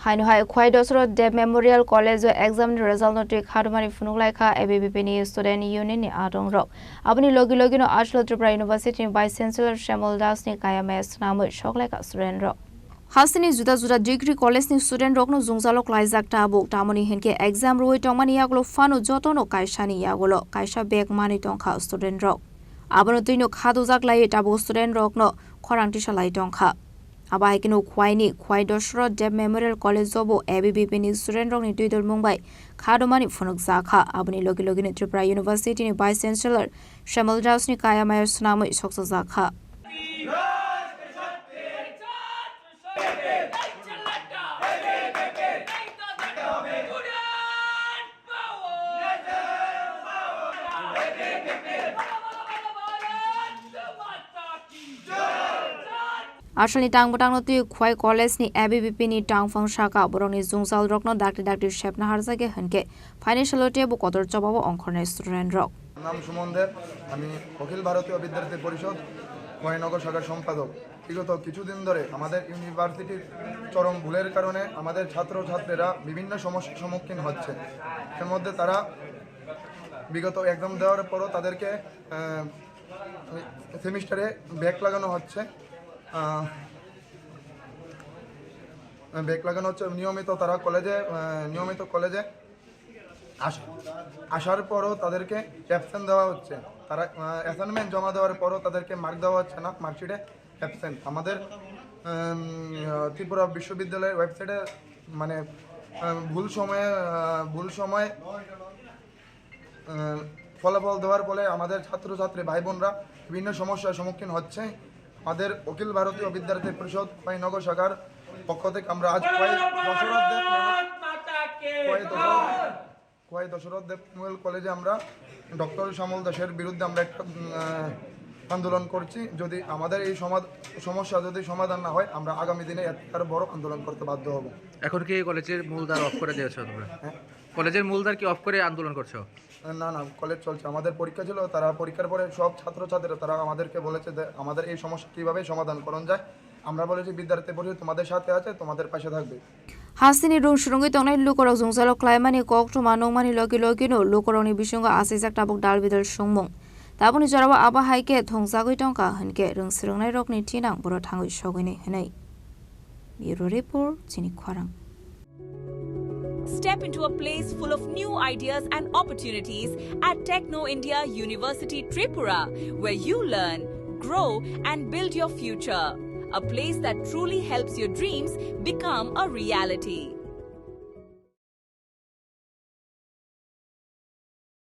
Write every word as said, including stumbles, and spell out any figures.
Haino hai Khwai Dosroth Deb Memorial College o exam ni result no twi khatumani phunuk lai kha A B V P ni student union ni adong rok. Aboni logi logi no Achal Tripura University ni Vice Chancellor Shyamol Das ni kaya maya swnamwi sok lai kha student rok. Hasteni juda juda degree college ni student rok no jwngjalo klaijak tabuk, tamoni hinkhe exam rwui tongmani yagulo phano joto no kaisa ni yagulo kaisa bag manwi tongkha student rok. Abono twi no khadujak lai tabuk student rok no khorang tisa lai tongkha. Abo hai kheno Khwai ni Khwai Dosroth Deb Memorial College o bo A B V P ni student rok ni twi dormung bai khatumani phunuk jak kha. Aboni logi logi no Tripura University ni Vice Chancellor Shyamol Das ni kaya maya swnamwi sok chajak kha. Achalni tang bwtangno twi Khwai College ni A B V P ni tangphang saka borokni jwngjal rokno dakti dakti sepna harjak ya hinkhe phaini salo teibo kotor chobao ongkhornai student rok. নাম সুমন দেব। আমি অখিল ভারতীয় বিদ্যার্থী পরিষদ খোয়াইনগর শাখার সম্পাদক। বিগত কিছুদিন ধরে আমাদের ইউনিভার্সিটির চরম ভুলের কারণে আমাদের ছাত্রছাত্রীরা বিভিন্ন সমস্যার সম্মুখীন হচ্ছে। এর মধ্যে তারা বিগত এক্সাম দেওয়ার পরও তাদেরকে, আহ, সেমিস্টারে ব্যাক লাগানো হচ্ছে। আহ, ব্যাক লাগানো হচ্ছে, নিয়মিত তারা কলেজে, আহ, নিয়মিত কলেজে আস-, আসার পরও তাদেরকে অ্যাবসেন্ট দেওয়া হচ্ছে। তারা, আহ, অ্যাসাইনমেন্ট জমা দেওয়ার পরও তাদেরকে মার্ক দেওয়া হচ্ছে না, মার্কশিটে অ্যাবসেন্ট। আমাদের, উম, আহ, ত্রিপুরা বিশ্ববিদ্যালয়ের ওয়েবসাইটে, মানে, আহ, ভুল সময়ে, আহ, ভুল সময়, আহ, ফলাফল দেওয়ার ফলে আমাদের ছাত্রছাত্রী ভাই বোনরা বিভিন্ন সমস্যার সম্মুখীন হচ্ছে। আমাদের অখিল ভারতীয় বিদ্যার্থী পরিষদ খোয়াইনগর শাখার পক্ষ থেকে আমরা আজ কয়েক দশরথ দেব মেমো-, কয়েক দশরথ, কয়েক দশরথ দেব মেমোরিয়াল কলেজে আমরা ডক্টর শ্যামল দাসের বিরুদ্ধে আমরা একটা, উম, আহ, আন্দোলন করছি। যদি আমাদের এই সমাধ-, সমস্যা যদি সমাধান না হয়, আমরা আগামী দিনে এর আরো বড় আন্দোলন করতে বাধ্য হব। এখন কি কলেজের মূল দ্বার অফ করে দিয়েছো তোমরা? হ্যাঁ। কলেজের মূল দ্বার কি অফ করে আন্দোলন করছো? না, না, কলেজ চলছে। আমাদের পরীক্ষা ছিল, তারা পরীক্ষার পরে সব ছাত্রছাত্রীরা তারা আমাদেরকে বলেছে যে আমাদের এই সমস্যা কিভাবে সমাধান করা যায়। আমরা বলেছি, "বিদ্যার্থী পরিষদ তোমাদের সাথে আছে, তোমাদের পাশে থাকবে।" Hasteni rung swrwngwi tongnai lukurok jwngjalo klaimani koktwma nungmani logi logino lukurokni bisingo asijak tabuk dal bidal songmung. Tabukni jorao abo hai khe thongjagwi tongkha hinkhe rung swrwngnairokni thinang buro thangwi sogwini hwnwi. Bureau Report, Chini Khorang. Step into a place full of new ideas and opportunities at Techno India University Tripura, where you learn, grow, and build your future. A place that truly helps your dreams become a reality.